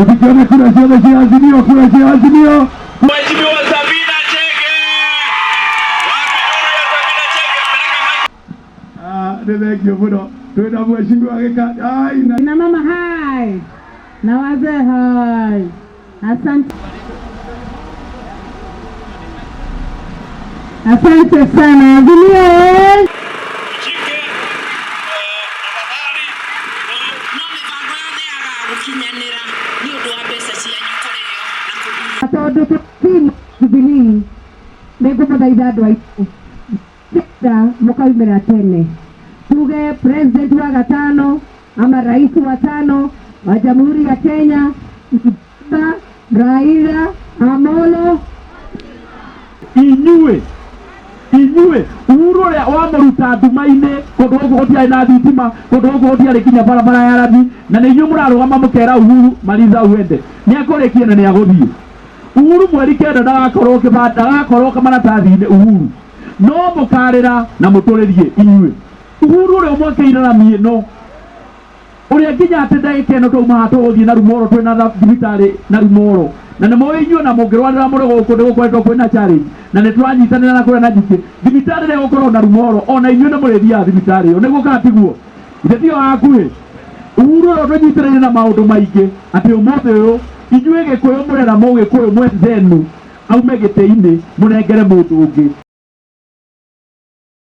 Tukiona kura ciothe cia Azimio, kura cia Azimio. Mheshimiwa Sabina Chege. Wapi nuru ya Sabina Chege? Peleka mic. Ah, nĩ thengiũ mũno. Twĩna mheshimiwa Gĩka. Ai, na Kina mama hai na wazee hai, asante, asante sana Azimio eh! Chike, tafadhali. No mĩbango yothe yagaga gũkinyanĩra nĩ ũndũ wa mbeca cianyu kũrĩo na kũgunywo. Tondũ tũtimu Jubilee nĩ ngũmũthaitha andũ aitũ ta mũkaumĩra tene tuge president wa gatano ama rais wa tano wa Jamhuri ya Kenya Baba Raila Amolo. Inyuĩ inyuĩ Uhuru ũrĩa wamũruta nduma-inĩ kũndũ gũkũ gũtiarĩ na thitima, kũndũ gũkũ gũtiarĩ nginya barabara ya rami, na nĩ inyuĩ mũrarũgama mũkera Uhuru maliza uende, nĩ akũrĩkia na nĩ agũthiĩ. Uhuru mweri 9 ndagakorwo kĩba ndagakorwo maratathi-inĩ Uhuru, no mũkarĩra na mũtũrĩrie inyuĩ. Uhuru ũrĩa ũmwakĩire rami ĩno, ũrĩa nginya atĩ ndagĩka ĩno twauma haha tũgũthiĩ na Rumoro, twĩna thibitarĩ na Rumoro, na nĩ mũĩ inyuĩ na mũngĩrwarĩra mũrĩ gũkũ nĩ gũkoretwo kwĩna challenge, na nĩ tũranyitanĩra na kũrĩa na nyingĩ thibitarĩ ĩrĩa ĩgũkorwo na Rumoro, ona inyuĩ nĩ mũrĩthiaga thibitarĩ ĩyo, nĩguo kana tiguo? Ithe tiyo hakuhĩ. Uhuru ũrĩa ũtũnyitĩrĩire na maũndũ maingĩ atĩ ũmũthĩ ũyũ inyuĩ Gĩkũyũ mũrera mũgĩkũyũ mwenzenu aume gĩtĩ-inĩ mũnengere mũndũ ũngĩ.